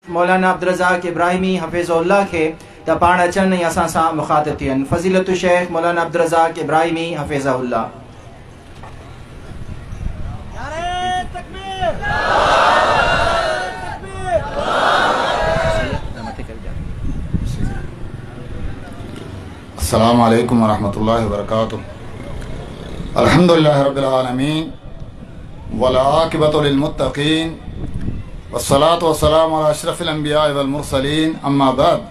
مولانا عبدالرزاق ابراهيمي حفظه الله کي ته پاڻ اچن ۽ اسان سان مخاطب ٿين. فضيلة الشيخ مولانا عبدالرزاق ابراهيمي حفظه الله. السلام عليڪم ورحمة الله وبرڪاته الحمد لله رب العالمين والعاقبة للمتقين والصلاة والسلام على أشرف الأنبياء والمرسلين أما بعد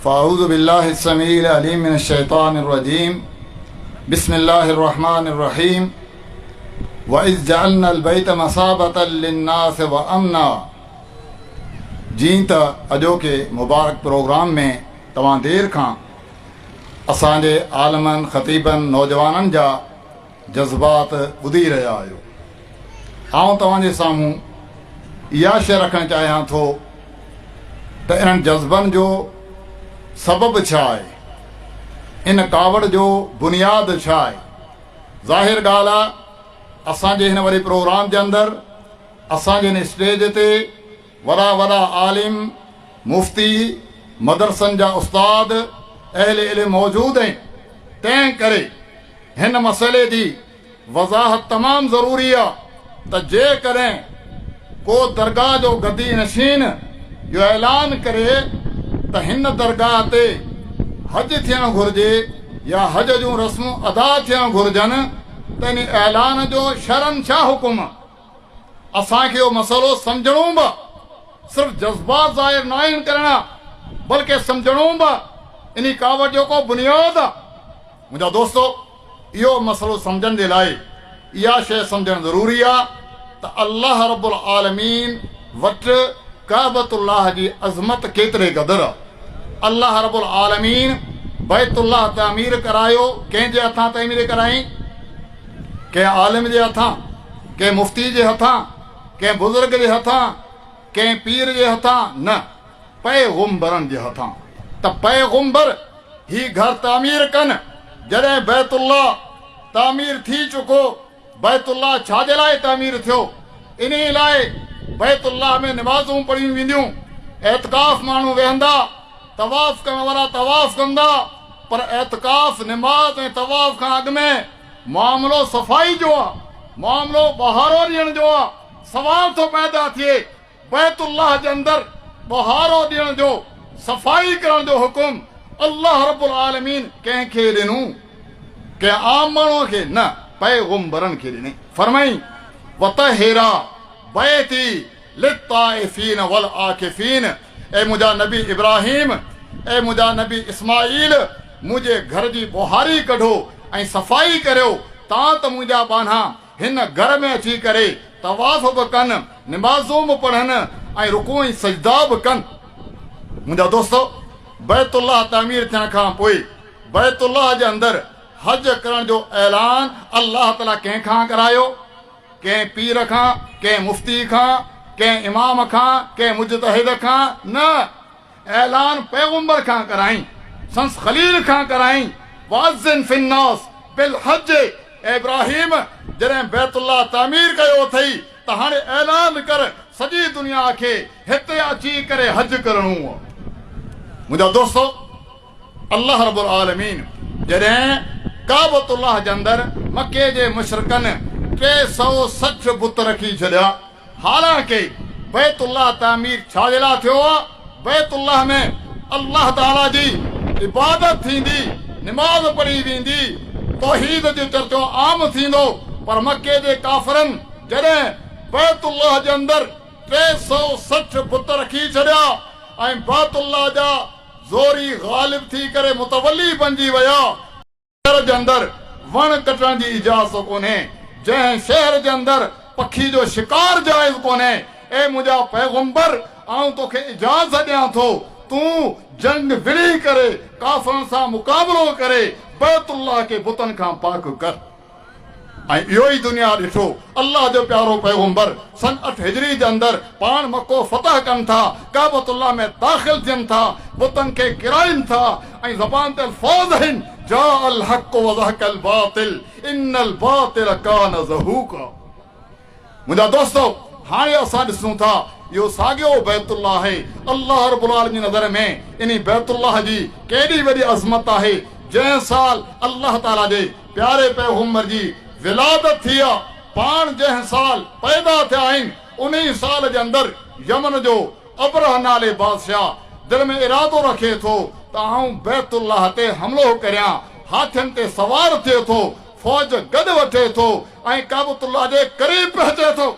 فأعوذ بالله السميع العليم من الشيطان الرجيم بسم الله الرحمن الرحيم وإذ جعلنا البيت مثابة للناس وأمنا جيئن ته اڄوڪي مبارڪ پروگرام ۾ توهان دير کان اسان جي عالمن، خطيبن، نوجوانن جا جذبات ٻڌي رهيا آهيو. آئون توهان جي سامهون اها شيء رکڻ چاهيان ٿو ته انهن جذبن جو سبب ڇا آهي؟ ان ڪاوڙ جو بنياد ڇا آهي؟ ظاهر ڳالهه آهي اسان جي هن وڏي پروگرام جي اندر اسان جي هن اسٽيج تي وڏا وڏا عالم، مفتي، مدرسن جا استاد، اهل علم موجود آهن، تنهن ڪري هن مسئلي جي وضاحت تمام ضروري آ ته جيڪڏهن ڪو درگاهه جو گدي نشين اهو اعلان ڪري ته هن درگاهه تي حج ٿيڻ گهرجي يا حج جون رسمون ادا ٿيڻ گهرجن ته ان اعلان جو شرعن ڇا حڪم آ؟ اسان کي اهو مسئلو سمجهڻو به صرف جذبات ظاهر ناهن ڪرڻا بلڪه سمجهڻو به انهي ڪاوڙ جو ڪو بنياد آ. منهنجا دوستو اهو مسئلو سمجهڻ جي لاء اها شيء سمجهڻ ضروري آ ته الله رب العالمين وٽ ڪعبة الله جي عظمت ڪيتري قدر آ. الله رب العالمين بيت الله تعمير ڪرايو ڪنهن جي هٿان تعمير ڪرايائين؟ ڪنهن عالم جي هٿان، ڪنهن مفتي جي هٿان، ڪنهن بزرگ جي هٿان، ڪنهن پير جي هٿان نه، پيغمبرن جي هٿان ته پيغمبر هي گهر تعمير ڪن، جڏهن بيت الله تعمير ٿي چڪو، بيت الله ڇا جي لاء تعمير ٿيو؟ انهي لاء بيت الله ۾ نمازون پڙهيون وينديون، اعتڪاف ماڻهو ويهندا، طواف ڪرڻ وارا طواف ڪندا، پر اعتڪاف، نماز ۽ طواف کان اڳ ۾ معاملو صفائي جو آ، معاملو ٻهارو ڏيڻ جو آ، سوال ٿو پيدا ٿئي بيت الله جي اندر ٻهارو ڏيڻ جو، صفائي ڪرڻ جو حڪم الله رب العالمين ڪنهن کي ڏنو؟ ڪنهن عام ماڻهوء کي نه، پيغمبرن کي ڏني. فرمائين، وطهرا بيتي للطائفين والعاڪفين، اي منهنجا نبي ابراهيم، اي منهنجا نبي اسماعيل، منهنجي گهر جي ٻهاري ڪڍو ۽ صفائي ڪريو، تان ته منهنجا ٻانها هن گهر ۾ اچي ڪري طواف به ڪن، نمازون به پڙهن ۽ رڪوع ۽ سجدا به ڪن. منهنجا دوستو! بيت الله تعمير ٿيڻ کان پوء بيت الله جي اندر حج ڪرڻ جو اعلان الله تعاليٰ ڪنهن کان ڪرايو؟ ڪنهن پير کان، ڪنهن مفتي کان، ڪنهن امام کان، ڪنهن مجتهد کان نه، اعلان پيغمبر کان ڪرائين، سندس خليل کان ڪرائين، واذن في الناس بالحج، اي ابراهيم! جڏهن بيت الله تعمير ڪيو اٿئي ته هاڻي اعلان ڪر سڄي دنيا کي هتي اچي ڪري حج ڪرڻو آ. منهنجا دوستو! الله رب العالمين جڏهن ڪعبة الله جي اندر مڪي جي مشرڪن 360 بت رکي ڇڏيا، حالانڪه بيت الله تعمير ڇا جي لاء ٿيو آ؟ بيت الله ۾ الله تعاليٰ جي عبادت ٿيندي، نماز پڙهي ويندي، توحيد جو چرچو عام ٿيندو، پر مڪي جي ڪافرن جڏهن بيت الله جي اندر 360 بت رکي ڇڏيا ۽ بيت الله جا زوري غالب ٿي ڪري متولي بنجي ويا. شهر جي اندر وڻ ڪٽڻ جي اجازت ڪونهي، جنهن شهر جي اندر پکي جو شڪار جائز ڪونهي، اي منهنجا پيغمبر! آئون توکي اجازت ڏيان ٿو، تون جنگ وڙهي ڪري ڪافرن سان مقابلو ڪري بيت الله کي بتن کان پاڪ ڪر. ۽ اهو ئي دنيا ڏٺو. الله جو پيارو پيغمبر سن اٺ هجري جي اندر پاڻ مڪو فتح ڪن ٿا، ڪعبة الله ۾ داخل ٿين ٿا، بتن کي ڪيرائين ٿا ۽ زبان تي الفاظ آهن، جاء الحق وزهق الباطل ان الباطل ڪان زهوقا. منهنجا دوستو! هاڻي اسان ڏسون ٿا اهو ساڳيو بيت الله آهي. الله رب العالمين جي نظر ۾ انهي بيت الله جي ڪيڏي وڏي عظمت آهي، جنهن سال الله تعاليٰ جي پياري پيغمبر جي ولادت ٿي آ، پاڻ جنهن سال پيدا ٿيا آهن، انهي سال جي اندر يمن جو ابرهه نالي بادشاهه دل ۾ ارادو رکي ٿو ته آئون بيت الله تي حملو ڪريان، هاٿين تي سوار ٿئي ٿو، فوج گڏ وٺي ٿو ۽ ڪعبة الله جي قريب پهچي ٿو.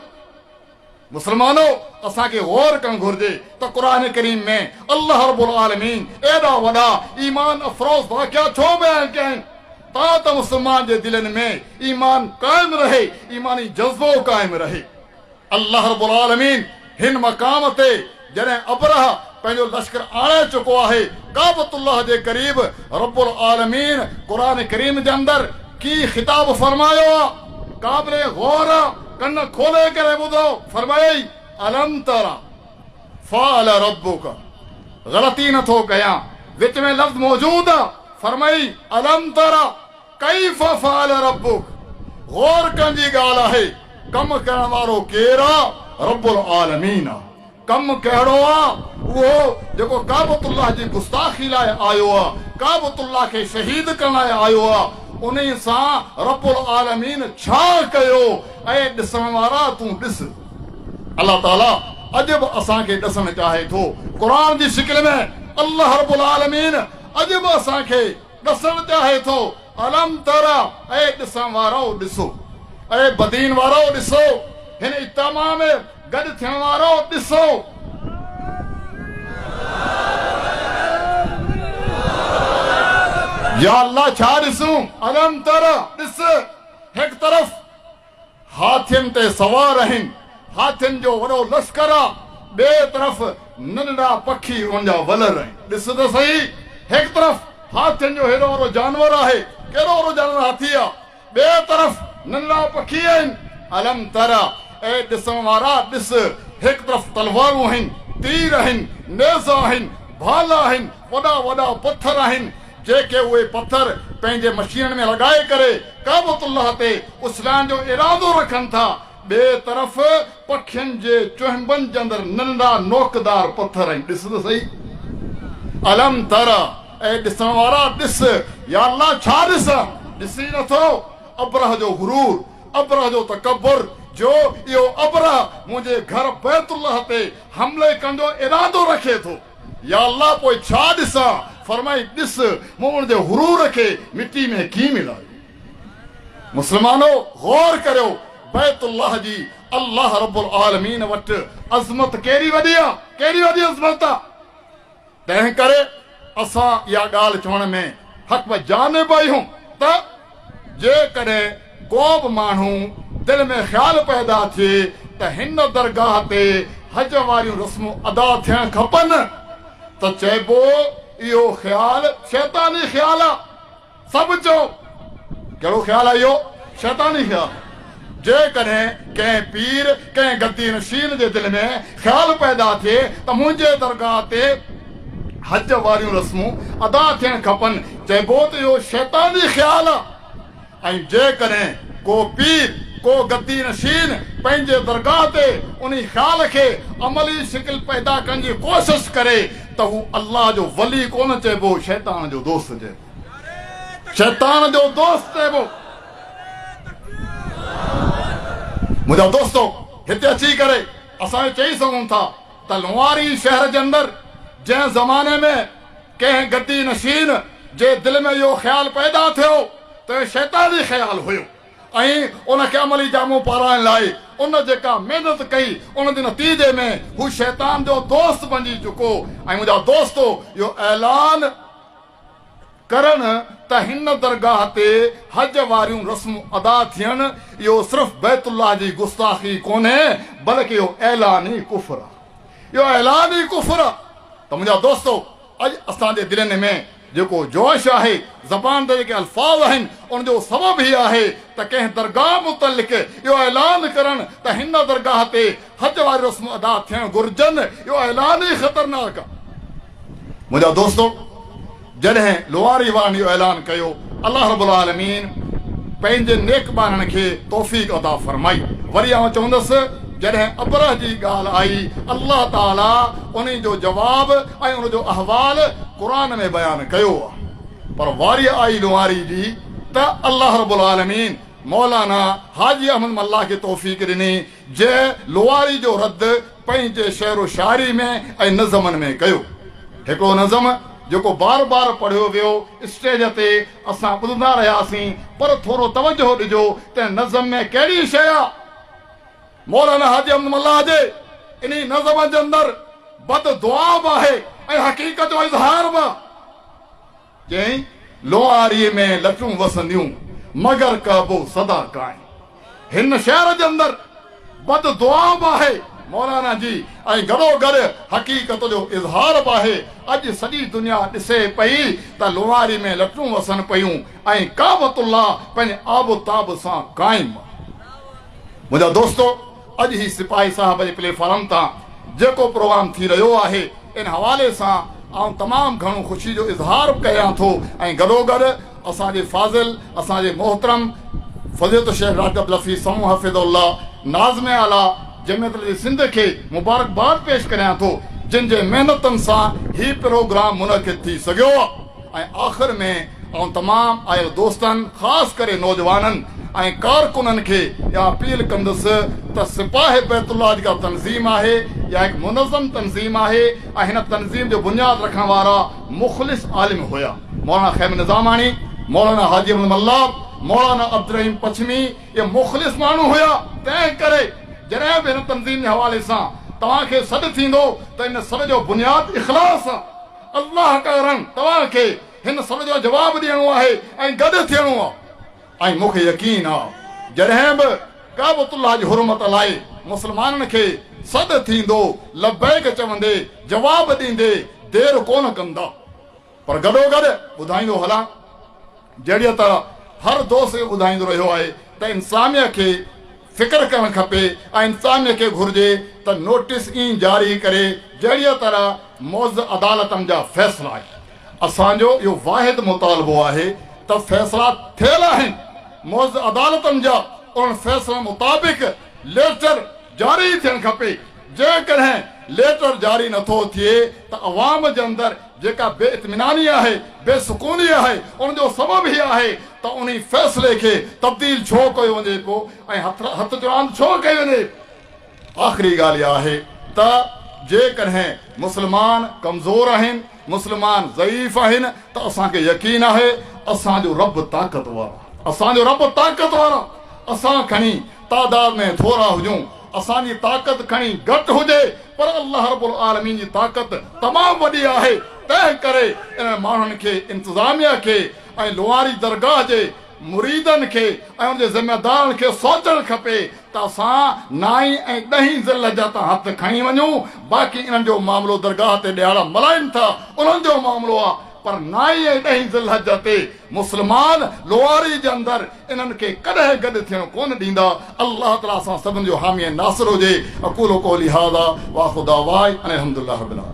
مسلمانو! اسان کي غور ڪرڻ گهرجي ته قرآن ڪريم ۾ الله رب العالمين ايڏا وڏا ايمان افروز واقعا ڇو بيان ڪيا آهن؟ تان ته مسلمان جي دلين ۾ ايمان قائم رهي، ايماني جذبو قائم رهي. الله رب العالمين هن مقام تي جڏهن ابرهه پنهنجو لشڪر آڻي چڪو آهي، ڪعبة الله جي قريب رب العالمين قرآن ڪريم جي اندر ڪي خطاب فرمايو آ، قابل غور آ، ڪن کولي ڪري ٻڌو، فرمايائين، الم تر فعل ربک، غلطي نه ٿو ڪيان، وچ ۾ لفظ موجود آ، فرمايائين، الم تر ڪيف فعل ربک، غور ڪرڻ جي ڳالهه آهي، ڪم ڪرڻ وارو ڪير آ؟ رب العالمين آ. ڪم ڪهڙو آ؟ اهو جيڪو ڪعبة الله جي گستاخي لاء آيو آ، ڪعبة الله کي شهيد ڪرڻ لاء آيو آ، انهي سان رب العالمين ڇا ڪيو؟ اي ڏسڻ وارا تون ڏس. الله تعالي اڄ به اسان کي ڏسڻ چاهي ٿو. قرآن جي شڪل ۾ الله رب العالمين اڄ به اسان کي ڏسڻ چاهي ٿو، الم تر، اي ڏسڻ وارؤ ڏسو، اي بدين وارؤ ڏسو، هن اجتماع ۾ گڏ ٿيڻ وارؤ ڏسو. يا الله ڇا ڏسون، الم تر، ڏس، هڪ طرف هاٿين تي سوار آهن، هاٿين جو وڏو لشڪر آ، ٻئي طرف ننڍڙا پکي انهن جا ولر آهن. ڏس ته سهي، هڪ طرف هاٿين جو هيڏو وڏو جانور آهي، ڪيڏو وڏو جانور هاٿي آ، ٻئي طرف ننڍڙا پکي آهن. الم تر، اي ڏسڻ وارا ڏس، هڪ طرف تلوارون آهن، تير آهن، نيزا آهن، ڀالا آهن، وڏا وڏا پٿر آهن، جيڪي اهي پٿر پنهنجي مشينن ۾ لڳائي ڪري ڪعبة الله تي اڇلائڻ جو ارادو رکن ٿا، ٻئي طرف پکين جي چهنبن جي اندر ننڍڙا نوڪدار پٿر آهن، ڏس ته سهي. الم تر، اي ڏسڻ وارا ڏس، يا الله ڇا ڏسان؟ ڏسين نٿو؟ ابرهه جو غرور، ابرهه جو تڪبر، جو اهو ابرهه منهنجي گهر بيت الله تي حملي ڪرڻ جو ارادو رکي ٿو. يا الله پوء ڇا ڏسان؟ فرمائي، ڏس، مون ان جي غرور کي مٽي ۾ ڪيئن ملايو. مسلمانو! غور ڪريو، بيت الله جي الله رب العالمين وٽ عظمت ڪيڏي وڏي آ، ڪيڏي وڏي عظمت آ. تنهن ڪري اسان اها ڳالهه چوڻ ۾ حق بجانب آهيون ته جيڪڏهن ڪو به ماڻهو دل ۾ خيال پيدا ٿئي ته هن درگاهه تي حج واريون رسمون ادا ٿيڻ کپن ته چئبو اهو خيال شيطاني خيال آ. سڀ چئو ڪهڙو خيال آ اهو شيطاني خيال. جيڪڏهن ڪنهن پير ڪنهن گدي نشين جي دل ۾ خيال پيدا ٿئي ته منهنجي درگاهه تي حج واريون رسمون ادا ٿيڻ کپن، چئبو ته اهو شيطاني خيال آ ۽ جيڪڏهن ڪو پير، ڪو گدي نشين پنهنجي درگاهه تي انهي خيال کي عملي شڪل پيدا ڪرڻ جي ڪوشش ڪري ته هو الله جو ولي ڪونه چئبو، شيطان جو دوست چئبو. شيطان جو دوست چئبو. منهنجا دوستو! هتي اچي ڪري اسان اهو چئي سگهون ٿا ته لنواري شهر جي اندر جنهن زماني ۾ ڪنهن گدي نشين جي دل ۾ اهو خيال پيدا ٿيو ته اهو شيطاني خيال هيو ۽ ان کي عملي جامو پارائڻ لاء ان جيڪا محنت ڪئي ان جي نتيجي ۾ هو شيطان جو دوست بنجي چڪو ۽ منهنجا دوستو اهو اعلان ڪرڻ ته هن درگاهه تي حج واريون رسمون ادا ٿين، اهو صرف بيت الله جي گستاخي ڪونهي، بلڪ اهو اعلان ئي ڪفر آهي. اهو اعلان ئي ڪفر آهي ته منهنجا دوستو! اڄ اسان جي دلين ۾ جيڪو جوش آهي، زبان تي جيڪي الفاظ آهن، ان جو سبب هي آهي ته ڪنهن درگاهه متعلق اهو اعلان ڪرڻ ته هن درگاهه تي حج واريون رسمون ادا ٿيڻ گهرجن، اهو اعلان ئي خطرناڪ آهي. منهنجا دوستو! جڏهن لواري وارن اهو اعلان ڪيو، الله رب العالمين پنهنجي نيڪ ٻانهن کي توفيق عطا فرمائي. وري آئون چوندس، جڏهن ابرهه جي ڳالهه آئي، الله تعاليٰ انهي جو جواب ۽ ان جو احوال قرآن ۾ بيان ڪيو آهي. پر واري آئي لنواري جي ته الله رب العالمين مولانا حاجي احمد ملاح کي توفيق ڏني، جنهن لنواري جو رد پنهنجي شعر و شاعري ۾ ۽ نظمن ۾ ڪيو. هڪڙو نظم جيڪو بار بار پڙهيو ويو، اسٽيج تي اسان ٻڌندا رهياسين، پر ٿورو توجهه ڏجو ته نظم ۾ ڪهڙي شيء آ. مولانا حاجي احمد ملاح جي انهي نظم جي اندر بد دعا به آهي ۽ حقيقت جو اظهار به. چيائين، لوهاريء ۾ لٽون وسنديون، مگر ڪعبو سدا قائم. هن شعر جي اندر بد دعا به آهي مولانا جي ۽ گڏوگڏ حقيقت جو اظهار به آهي. اڄ سڄي دنيا ڏسي پئي ته لوهاري ۾ لٽون وسن پيون ۽ ڪعبة الله پنهنجي آب و تاب سان قائم آهي. منهنجا دوستو! اڄ هي سپاهي صاحب جي پليٽ فارم تان جيڪو پروگرام ٿي رهيو آهي ان حوالي سان آئون تمام گهڻو خوشي جو اظهار به ڪيان ٿو ۽ گڏوگڏ اسان جي فاضل اسان جي محترم فضيلت الشيخ ڊاڪٽر عبدالحفيظ سمون حفظه الله ناظم اعليٰ جمعيت العلماء سنڌ کي مبارڪباد پيش ڪريان ٿو جن جي محنتن سان هي پروگرام منعقد ٿي سگهيو ۽ آخر ۾ آئون تمام آيل دوستن خاص ڪري نوجوانن ۽ ڪارڪنن کي اها اپيل ڪندس ته سپاهي بيت الله جيڪا تنظيم آهي اها هڪ منظم تنظيم آهي ۽ هن تنظيم جو بنياد رکڻ وارا مخلص عالم هيا مولانا خيم نظاماڻي، مولانا حاجي احمد ملاح، مولانا عبدالرحيم پڇمي اهي مخلص ماڻهو هيا تنهن ڪري جڏهن به هن تنظيم جي حوالي سان توهان کي سڏ ٿيندو ته ان سڏ جو بنياد اخلاص آهي. الله ڪارڻ توهان کي هن سڏ جو جواب ڏيڻو آهي ۽ گڏ ٿيڻو آهي ۽ مون کي يقين آ جڏهن به ڪعبة الله جي حرمت لاء مسلمانن کي سڏ ٿيندو لبيڪ چوندي جواب ڏيندي دير ڪونه ڪندا پر گڏوگڏ ٻڌائيندو هلان جهڙيء طرح هر دوست اهو ٻڌائيندو رهيو آهي ته انتظاميه کي فڪر ڪرڻ کپي ۽ انتظاميه کي گهرجي ته نوٽيس ائين جاري ڪري جهڙيء طرح معزز عدالتن جا فيصلا آهن. اسان جو اهو واحد مطالبو آهي ته فيصلا ٿيل آهن معزز عدالتن جا انهن فيصلن مطابق ليٽر جاري ٿيڻ کپي، جيڪڏهن ليٽر جاري نٿو ٿئي ته عوام جي اندر جيڪا بي اطميناني آهي، بي سڪوني آهي، ان جو سبب هي آهي ته انهي فيصلي کي تبديل ڇو ڪيو وڃي پيو ۽ هٿ چراند ڇو ڪئي وڃي. آخري ڳالهه اها آهي ته جيڪڏهن مسلمان ڪمزور آهن، مسلمان ضعيف آهن ته اسان کي يقين آهي اسان جو رب طاقتور آهي، اسان جو رب طاقتور آهي، اسان کڻي تعداد ۾ ٿورا هجون، اسان جي طاقت کڻي گهٽ هجي پر الله رب العالمين جي طاقت تمام وڏي آهي، تنهن ڪري انهن ماڻهن کي انتظاميه کي ۽ لوهاري درگاهه جي مريدن کي ۽ ان جي ذميدارن کي سوچڻ کپي ته اسان نائين ۽ ڏهين ذي الحجه تان هٿ کڻي وڃون، باقي انهن جو معاملو درگاهه تي ڏهاڙا ملائين ٿا انهن جو معاملو آ پر نائين ۽ ڏهين ذي الحجه تي مسلمان لواري جي اندر انهن کي ڪڏهن گڏ ٿيڻ ڪونه ڏيندا. الله تعالي اسان سڀن جو حامي ۽ ناصر هجي. اقول قولي هذا واخر دعواي ان الحمدلله رب العالمين.